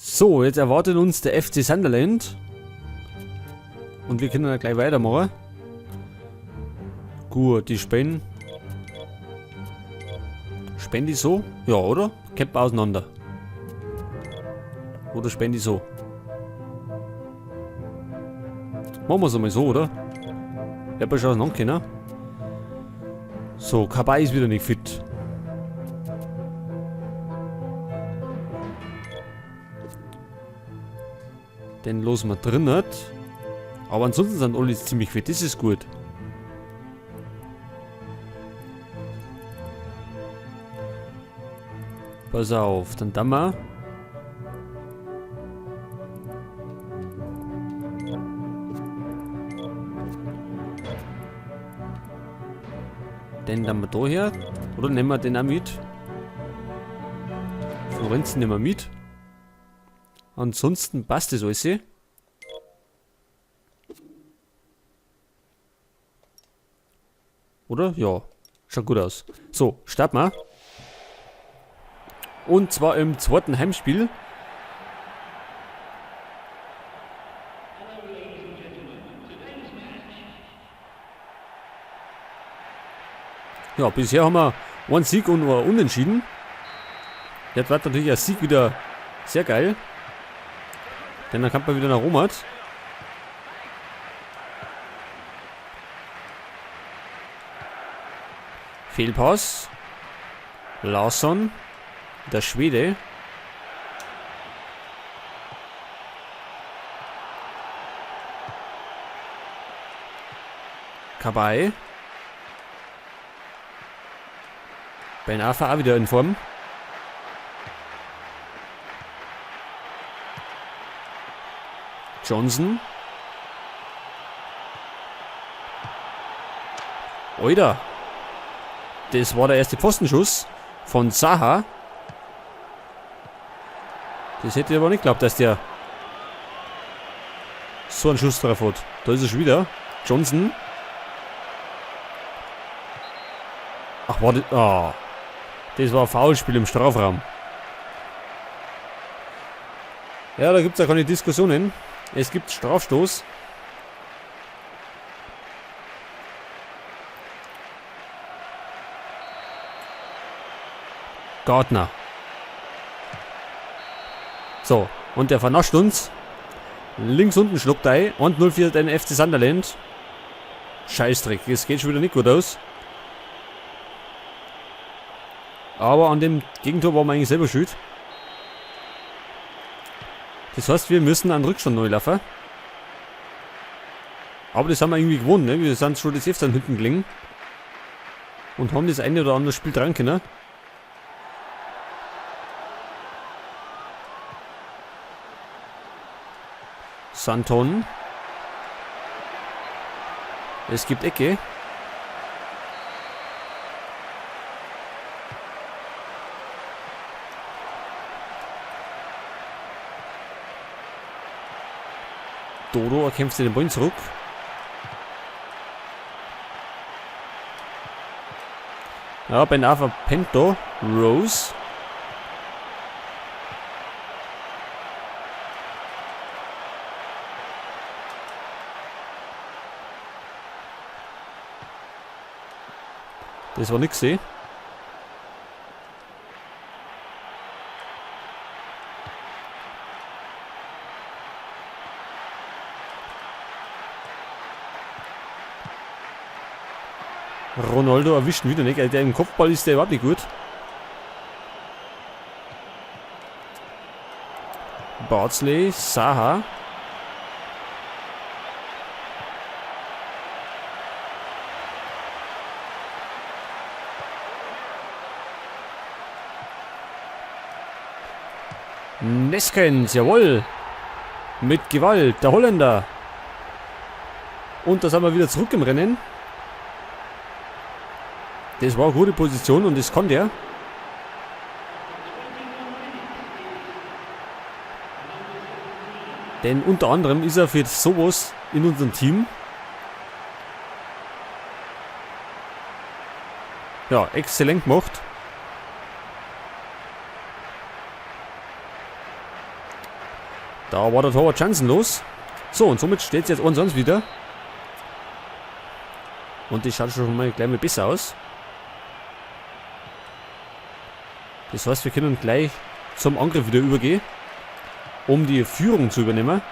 So, jetzt erwartet uns der FC Sunderland. Und wir können dann gleich weitermachen. Gut, die spielen. Spielen die so? Ja, oder? Kennt man auseinander. Oder spielen die so? Machen wir es einmal so, oder? Wird man schon auseinander können. So, Kabay ist wieder nicht fit. Den losen wir drin nicht. Aber ansonsten sind alle ziemlich fit, das ist gut. Pass auf, dann da wir. Den dann wir da her. Oder nehmen wir den auch mit? Florenzen nehmen wir mit. Ansonsten passt das alles. Oder? Ja. Schaut gut aus. So, starten wir. Und zwar im zweiten Heimspiel. Ja, bisher haben wir einen Sieg und einen Unentschieden. Jetzt wird natürlich ein Sieg wieder sehr geil. Denn dann kommt man wieder nach Roma. Fehlpass. Larsson. Der Schwede. Kabay. Ben Arfa auch wieder in Form. Johnson. Oida. Das war der erste Pfostenschuss von Zaha. Das hätte ich aber nicht geglaubt, dass der so einen Schuss drauf hat. Da ist er schon wieder. Johnson. Ach, warte. Ah. Das war ein Foulspiel im Strafraum. Ja, da gibt's ja keine Diskussionen. Es gibt Strafstoß. Gardner. So, und der vernascht uns. Links unten schluckt er und 0-4 den FC Sunderland. Scheißdreck, es geht schon wieder nicht gut aus. Aber an dem Gegentor waren wir eigentlich selber schuld. Das heißt, wir müssen einen Rückstand neu laufen. Aber das haben wir irgendwie gewonnen, ne? Wir sind schon das öfter hinten gelegen. Und haben das eine oder andere Spiel dran können. Santon. Es gibt Ecke. Dodo erkämpft sich den Ball zurück. Ja, Ben Arfa pennt da. Rose. Das war nix, eh? Ronaldo erwischt ihn wieder nicht. Der im Kopfball ist der überhaupt nicht gut. Bardsley, Zaha. Neskens, jawohl. Mit Gewalt, der Holländer. Und da sind wir wieder zurück im Rennen. Das war eine gute Position und das kann der. Denn unter anderem ist er für sowas in unserem Team. Ja, exzellent gemacht. Da war der Torwart chancenlos. So, und somit steht es jetzt 1-1 wieder. Und das schaut schon mal gleich mal besser aus. Das heißt, wir können gleich zum Angriff wieder übergehen, um die Führung zu übernehmen.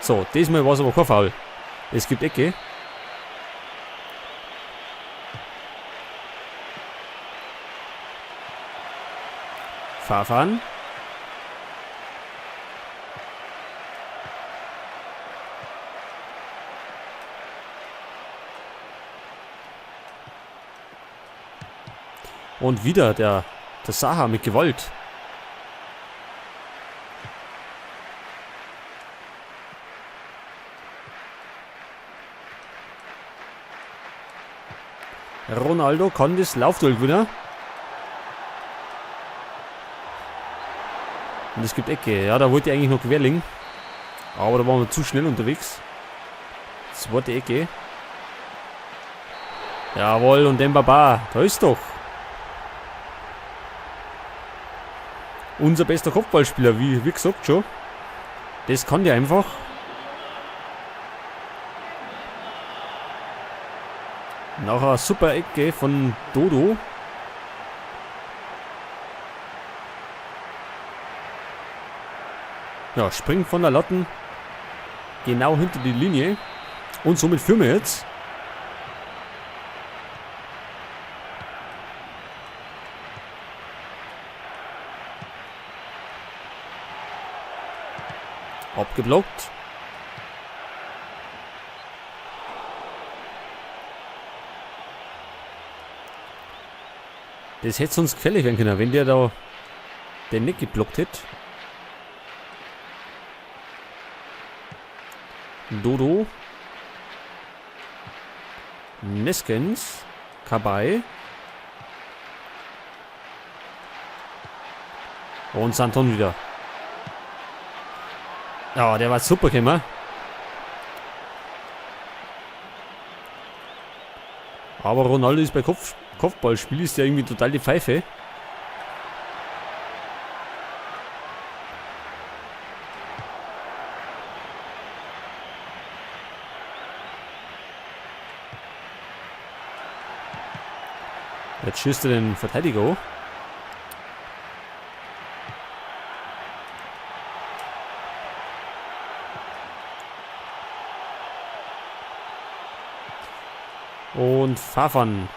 So, diesmal war es aber kein Foul. Es gibt Ecke. Farfan. Und wieder der Zaha mit Gewalt. Ronaldo kann das Laufduell gewinnen. Und es gibt Ecke. Ja, da wollte ich eigentlich noch querlegen. Aber da waren wir zu schnell unterwegs. Zweite Ecke. Jawohl, und Demba Ba. Da ist doch. Unser bester Kopfballspieler, wie gesagt schon. Das kann der einfach. Nach einer super Ecke von Dodo. Ja, springt von der Latten genau hinter die Linie. Und somit führen wir jetzt. Abgeblockt. Das hätte sonst gefährlich werden können, wenn der da den nicht geblockt hätte. Dodo. Neskens. Kabay. Und Santon wieder. Ja, der war super gekommen. Aber Ronaldo ist bei Kopfballspiel ist ja irgendwie total die Pfeife. Jetzt schießt er den Verteidiger hoch. Und Farfan.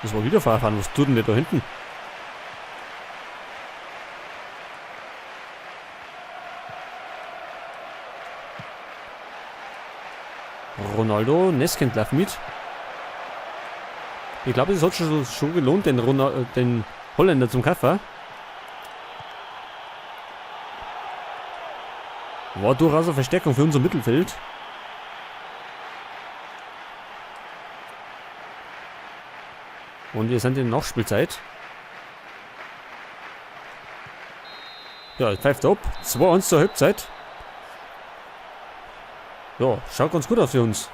Das war wieder Farfan. Was tut denn der da hinten? Ronaldo, Neskens läuft mit. Ich glaube, es hat schon gelohnt, den Holländer zum Kaufen. War durchaus eine Verstärkung für unser Mittelfeld. Und wir sind in der Nachspielzeit. Ja, es pfeift ab. 2-1 zur Halbzeit. Ja, schaut ganz gut aus für uns.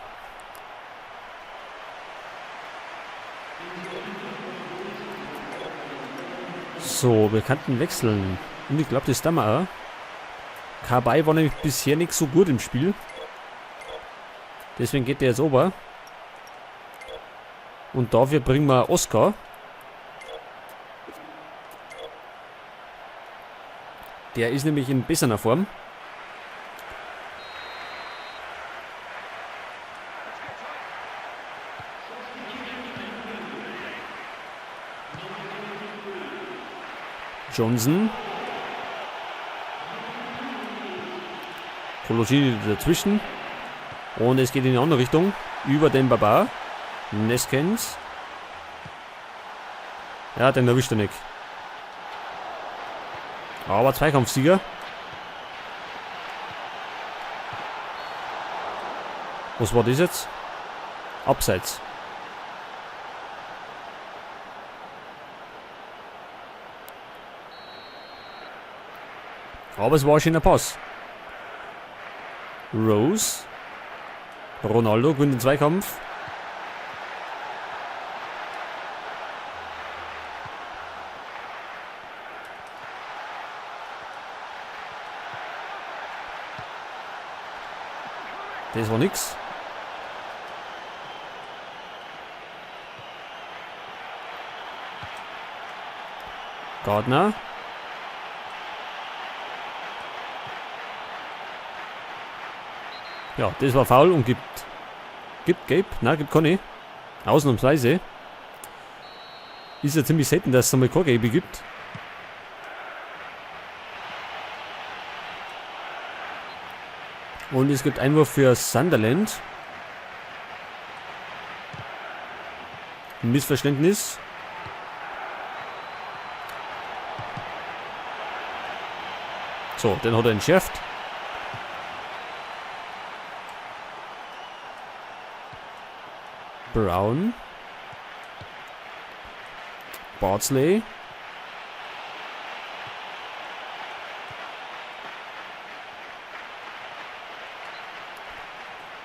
So, wir könnten wechseln. Und ich glaub, das tun wir auch. Kabay war nämlich bisher nicht so gut im Spiel. Deswegen geht der jetzt ober. Und dafür bringen wir Oscar. Der ist nämlich in besserer Form. Johnson. Coloccini dazwischen. Und es geht in die andere Richtung. Über den Baba. Neskens. Ja, den erwischt er nicht. Aber Zweikampfsieger. Was war das jetzt? Abseits. Aber es war ein schöner Pass. Rose. Ronaldo gewinnt den Zweikampf. Das war nix. Gardner. Ja, das war faul und gibt. Gibt Gelb? Nein, gibt keine. Ausnahmsweise. Ist ja ziemlich selten, dass es einmal keine Gelbe gibt. Und es gibt Einwurf für Sunderland. Missverständnis. So, den hat er entschärft. Brown. Bardsley.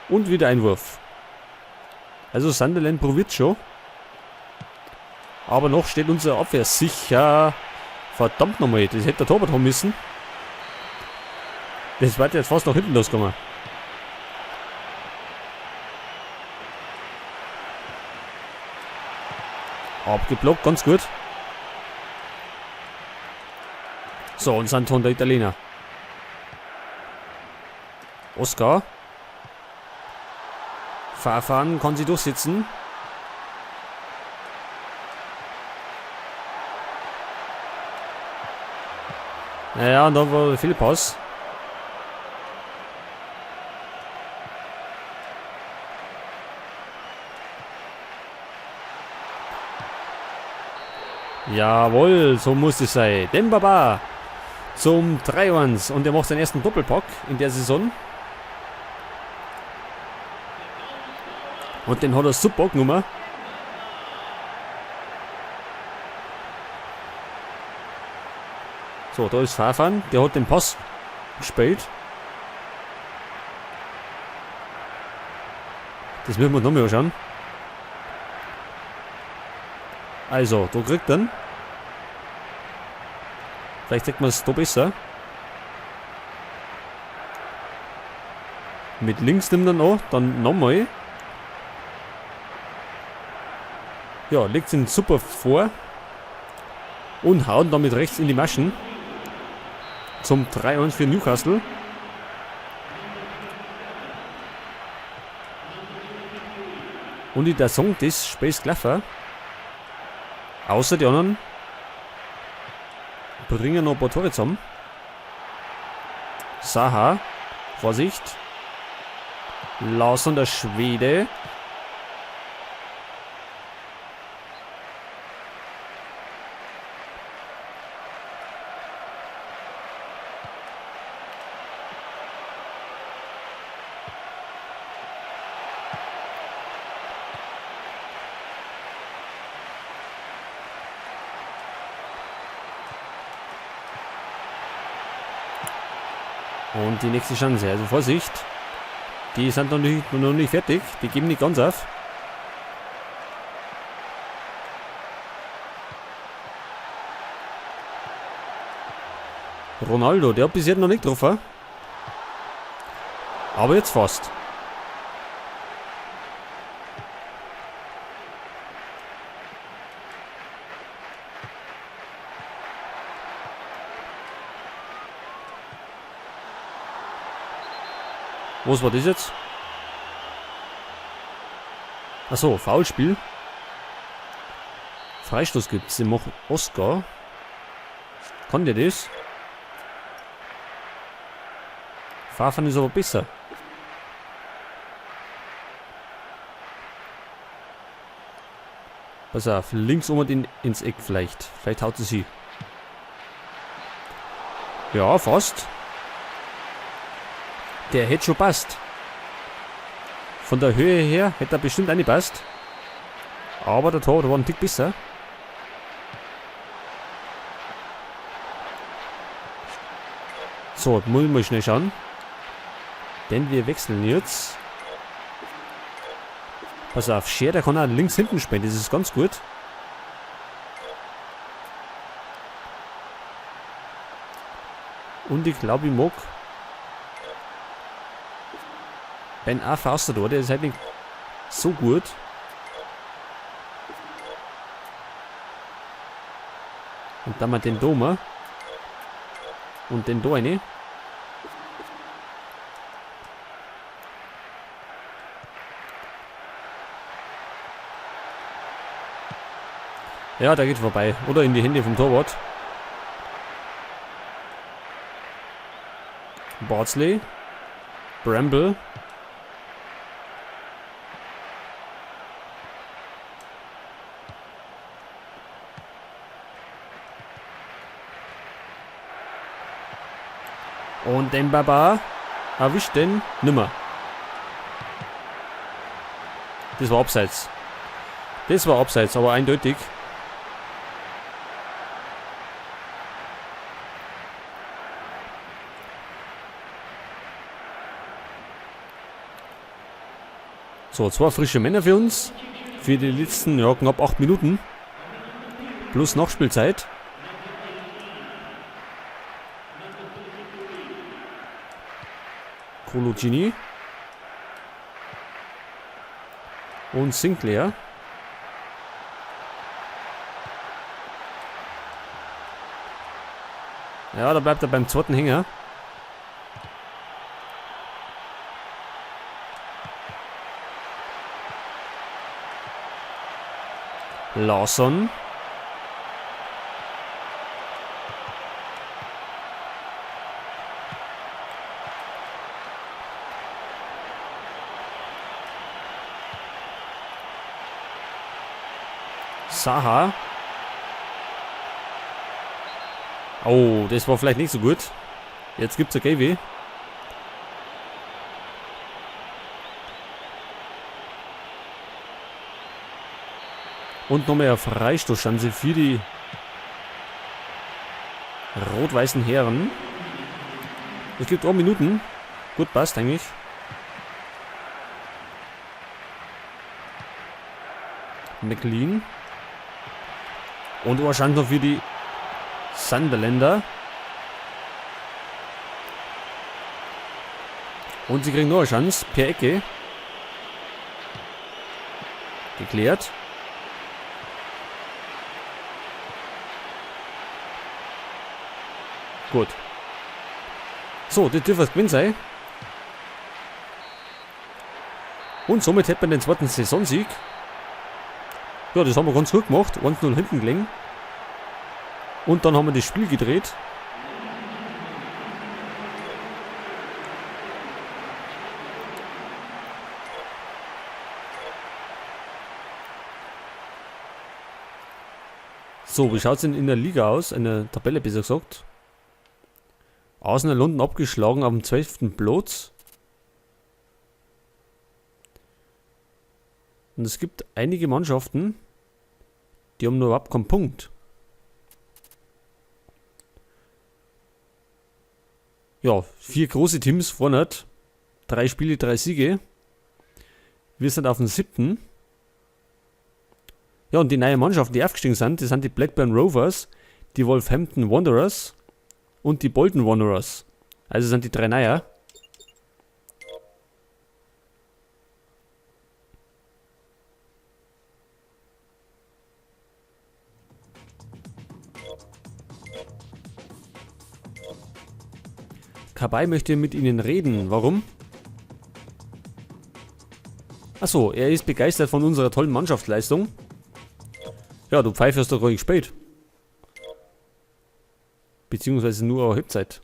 Und wieder Einwurf. Also Sunderland probiert schon. Aber noch steht unsere Abwehr sicher. Verdammt nochmal, das hätte der Torwart haben müssen. Das war jetzt fast nach hinten losgegangen. Abgeblockt, ganz gut. So, und Santon, der Italiener. Oscar. Farfan kann sie durchsetzen. Naja, und da war der Fehlpass. Jawohl, so muss es sein. Demba Ba zum 3-1. Und er macht seinen ersten Doppelpack in der Saison. Und den hat er super genommen. So, da ist Farfan. Der hat den Pass gespielt. Das müssen wir uns nochmal anschauen. Also, da kriegt er. Vielleicht kriegt man es da besser. Mit links nimmt er noch, dann nochmal. Ja, legt ihn super vor. Und haut damit rechts in die Maschen. Zum 3-1 für Newcastle. Und in der Song des Space Klaffer. Außer die anderen bringen noch ein paar Tore zusammen. Saha. Vorsicht. Larsson, der Schwede. Und die nächste Chance, also Vorsicht. Die sind noch nicht fertig, die geben nicht ganz auf. Ronaldo, der hat bis jetzt noch nicht getroffen. Aber jetzt fast. Was war das jetzt? Achso, Foulspiel. Freistoß gibt's. Den macht Oscar. Kann der das? Farfan ist aber besser. Pass auf, links um den ins Eck vielleicht. Vielleicht haut sie sie. Ja, fast. Der hätte schon passt. Von der Höhe her hätte er bestimmt auch nicht passt. Aber der Torwart war ein Tick besser. So, muss ich mal schnell schauen. Denn wir wechseln jetzt. Pass auf, Scher, der kann auch links hinten spielen. Das ist ganz gut. Und ich glaube, ich mag Ben A. Faster da, der ist halt nicht so gut. Und dann mal den Doma. Und den da rein. Ja, der geht vorbei. Oder in die Hände vom Torwart. Bardsley. Bramble. Und den Baba erwischt den nimmer. Das war abseits. Das war abseits, aber eindeutig. So, 2 frische Männer für uns. Für die letzten, ja, knapp 8 Minuten. Plus Nachspielzeit. Coloccini. Und Sinclair. Ja, da bleibt er beim zweiten Hänger. Lawson. Zaha. Oh, das war vielleicht nicht so gut. Jetzt gibt's ein GW. Und nochmal eine Freistoßchance für die rot-weißen Herren. Es gibt 3 Minuten. Gut, passt eigentlich. McLean. Und wahrscheinlich noch für die Sunderländer. Und sie kriegen noch eine Chance per Ecke. Geklärt. Gut. So, das dürfte es gewesen sein. Und somit hätten wir den zweiten Saisonsieg. Ja, das haben wir ganz gut gemacht. 1-0 hinten gelegen. Und dann haben wir das Spiel gedreht. So, wie schaut's denn in der Liga aus? In der Tabelle besser gesagt. Arsenal London abgeschlagen am 12. Platz. Und es gibt einige Mannschaften, die haben noch überhaupt keinen Punkt. Ja, 4 große Teams vorne. 3 Spiele, 3 Siege. Wir sind auf dem 7. Ja, und die neuen Mannschaften, die aufgestiegen sind, das sind die Blackburn Rovers, die Wolverhampton Wanderers und die Bolton Wanderers. Also sind die 3 neuen. Kabay möchte mit Ihnen reden. Warum? Achso, er ist begeistert von unserer tollen Mannschaftsleistung. Ja, du Pfeife hast doch ruhig gespielt. Beziehungsweise nur auf Halbzeit.